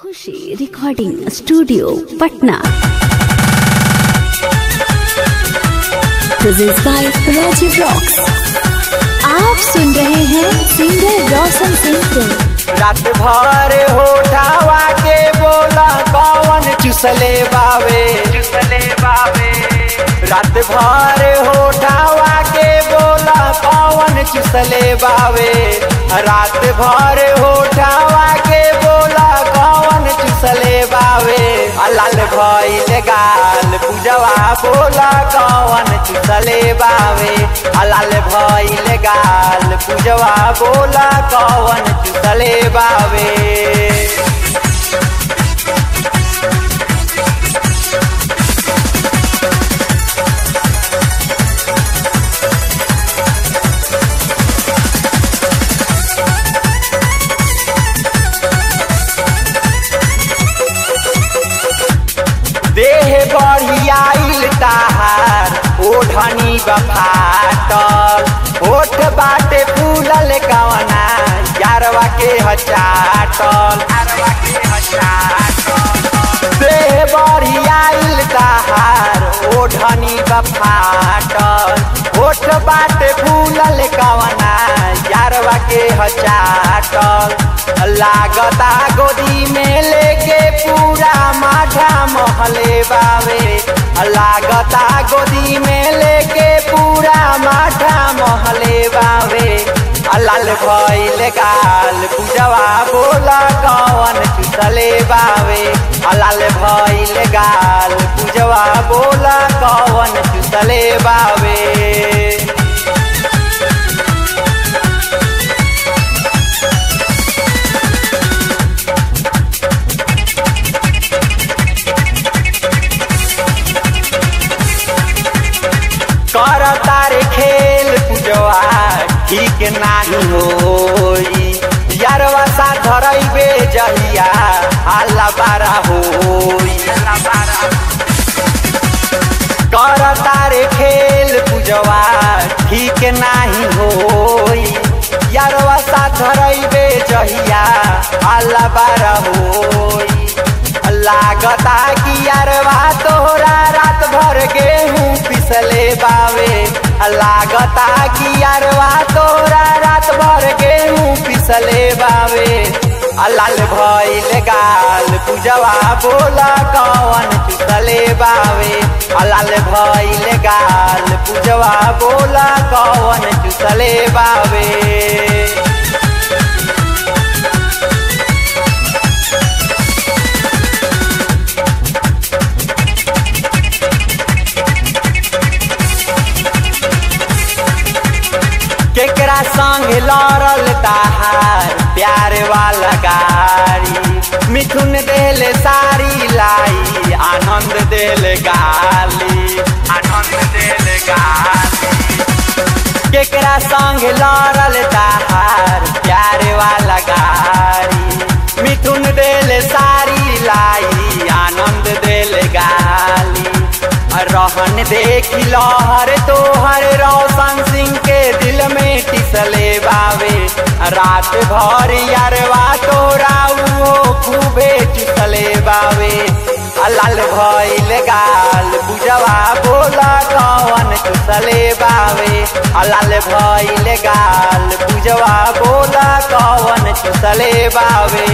Khushi recording studio Patna. Presents by Rajiv rocks. आप सुन रहे हैं सिंगर रोशन सिंह को। रात भर होठावा के बोला कौन चुसले बावे, चुसले बावे। रात भर होठावा के बोला कौन चुसले बावे। रात भर होठावा के बोला कौन चुसले बावे। लाल भइल गाल पूजवा बोला कौन चुसले बावे। लाल भइल गाल पूजवा बोला कौन चुसले बावे। देह बढ़ियाइल ताहार ओढ़नी बफाटल, ओठ बाटे फूलल कवना यारवा के हचाटल, यारवा के हचाटल। देह बढ़ियाइल ताहार ओढ़नी बफाटल, ओठ बाटे फूलल कवना यारवा के हचाटल। लागता गोदी में लेके पूरा माठा महले बावे। लागता गोदी में लेके पूरा माठा महले बावे। लाल भइल गाल पूजवा बोला कौन चुसले बावे। लाल भइल गाल पूजवा बोला कौन चुसले बावे। कर तारे खेल पूजवा ठीक नाही होई, यारवा सा धरैबे जहिया आला बारा होई। कर तारे खेल पूजवा ठीक नाही होई, यारवा सा धरैबे जहिया आला बारा होई। लागता कि यारवा तोहरा रात भर गेहूं पिसले बावे। लागता कि यारवा तोहरा रात भर गेहूं पिसले बावे। लाल भइल गाल पूजवा बोला कौन चुसले बावे। लाल भइल गाल पूजवा बोला कौन चुसले बावे। केकरा संग लड़ल ताहार प्यार वाला गाड़ी, मिथुन देल सारी लाई आनंद देल गाली, आनंद देल गाली। केकरा संग लड़ल ताहार प्यार वाला गाड़ी, मिथुन देल सारी लाई आनंद देल गाली। रहन देखी लहर तोहर रोशन सिंह के दिल में टिसले बावे। रात भर यारवा तोरा उहो खूबे चुसले बावे। लाल भइल गाल पूजवा बोला कौन चुसले बावे। लाल भइल गाल पूजवा बोला कौन चुसले बावे।